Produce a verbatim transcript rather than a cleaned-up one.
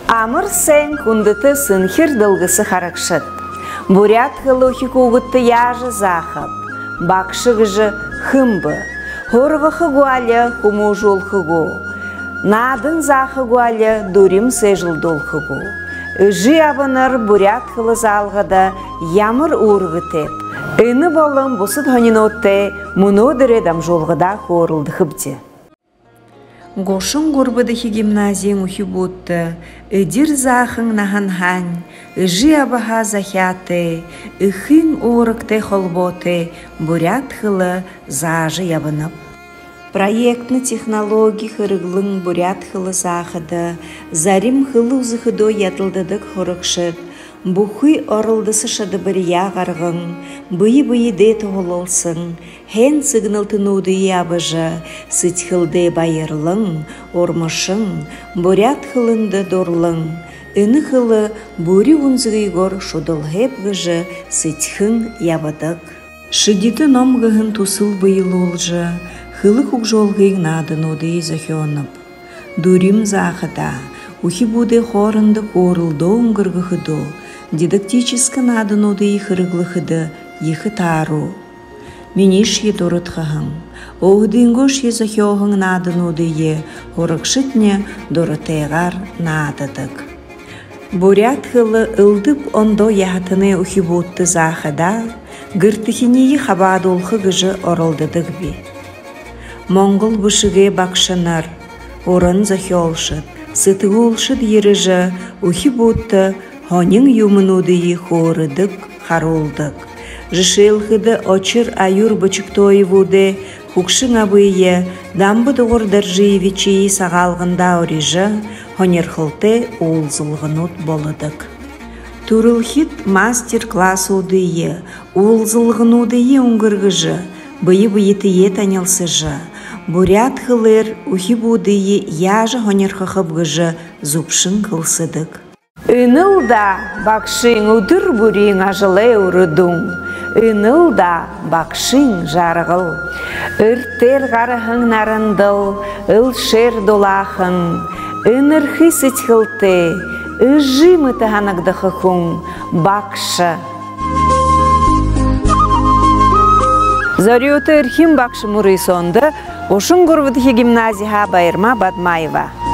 Амар сайн, хүндэтэ сэнхир дэлгэсэ харагшад! Буряад хэлэ үхибүүдтэ яажа заахаб? Багша гэжэ хэн бэ? Һургаха гү, али хүмүүжүүлхэ гү? Наадан зааха гү, али дүрим сээжэлдүүлхэ гү? Эжы абанар буряад хэлэ заалгада ямар үүргэтэйб? Энэ болон бусад һонинуудтай мүнөөдэрэй дамжуулгада хөөрэлдэхэбди. Гушан гурбадахи гимназиин үхибүүдтэ эдир заахан наһанһаань эжы абаһаа захяатай, эхын уурагтай холбоотой буряад хэлэ заажа ябанаб. Проектнэ технологи хэрэглэн буряад хэлэ заахада, зарим хэлэ үзэхэдөө ядалдадаг һурагшад бүхы оролдосо шадабарияа гарган, бэе бэедээ туһалалсан, һайн сэгнэлтэнүүдые абажа, сэдьхэлдээ баярлан, урмашан, буряад хэлэндэ дурлан, энэ хэлэ бүри гүнзэгыгөөр шудалхайб гэжэ сэдьхэн ябадаг. «Шэдитэ ном» гэһэн түсэл бэелүүлжэ, хэлэ хүгжөөлгын наадануудые зохёоноб. Дүрим заахадаа, үхибүүдэй хоорондо хөөрэлдөө үнгэргэхэдөө, дидактическа наадануудые хэрэглэхэдэ ехэ тааруу. Миниишье дурадхаһан, өөһэдынгөөшье зохёоһон наадануудые һурагшадни дуратайгаар наададаг. Буряад хэлэ элдэб ондоо яһатанай үхибүүдтэ заахадаа, гэртэхиниие хабаадуулха гэжэ оролдодогби. Монгол бэшэгэй багшанар, уран зохёолшод, сэтгүүлшэд ерэжэ, үхибүүдтэ һонин юумэнүүдые хөөрэдэг, харуулдаг. Жэшээлхэдэ, Очир, Аюр Бочиктоевуудай хүгшэн абые Дамба-Дугар Доржиевичые Сагаалгандаа урижа, һонирхолтой уулзалганууд болодог. Түрэлхид мастер-классуудые, уулзалгануудые үнгэргэжэ, бэе бэетэеэ танилсажа, буряад хэлээр үхибүүдые яажа һонирхохоб гэжэ зүбшэн хэлсэдэг. Энэл даа багшын үдэр бүриин ажалай үрэ дүн. Энэл даа багшын жаргал. Эртээр гараһан нарандал элшээр дулаахан, энэрхы сэдьхэлтэй, эжы мэтэ һанагдаха хүн багша. Зорюута эрхим багша мүрысөөндэ гушан гурбадахи гимназиһаа Баярма Бадмаева.